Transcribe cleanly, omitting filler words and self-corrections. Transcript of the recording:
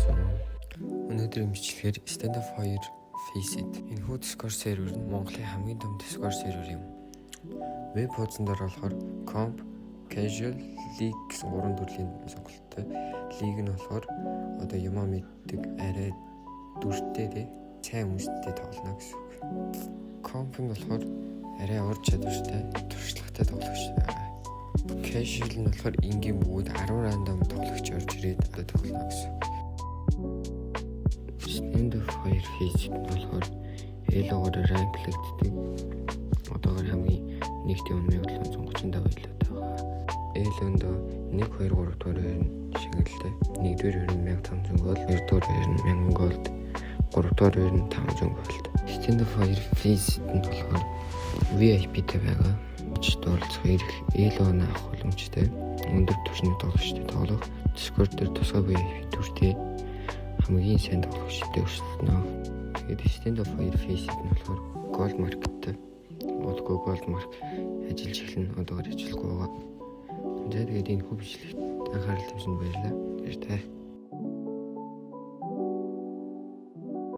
байна уу? Өнөөдрийн бичлэгээр Standoff 2 Faceit. Энэхүү Discord сервер нь Монголын хамгийн том Discord сервер юм. Веб хуудсан дээр болохоор Comp, Casual, League гэсэн гурван төрлийн сонголттой. League нь болохоор одоо юмаа мэддэг, арай дүртэй, тий, сайн хүмүүстэй тоглоно гэсэн үг. Comp нь болохоор арай ур чадвартай, туршлагатай тоглогч байгаа. Casual нь болохоор энгийн бөгөөд 10 random тоглогч орж ирээд одоо тоглоно гэсэн үг. Standoff 2 Faceit нь болохоор Elo-гоор rank лагддаг. Одоогор хамгийн нэгт юм 1735 elo тэй байгаа. Elo-нд 1 2 3 дугаар байр нь шагналтай. 1-р байр нь 1500 gold, 2-р байр нь 1000 gold, 3-р байр нь 500 gold. Standoff 2 Faceit нь болохоор VIP-тэй байгаа. Ч оролцох эрх, Elo нь авах боломжтой. Өндөр түвшний тоглогчтой тоглох, Discord дээр тусгай VIP дүртэй, хамгийн сайн тоглогчтой өрсөлдөнө. Тэгээд Standoff 2 Faceit нь болохоор Gold Market-тэй. Удахгүй Gold Mark ажиллаж эхэлнэ. Одоогор ажиллахгүй байгаа. За, тэгээд энэхүү бичлэгт анхаарал тавьсанд баярлалаа. Баяртай.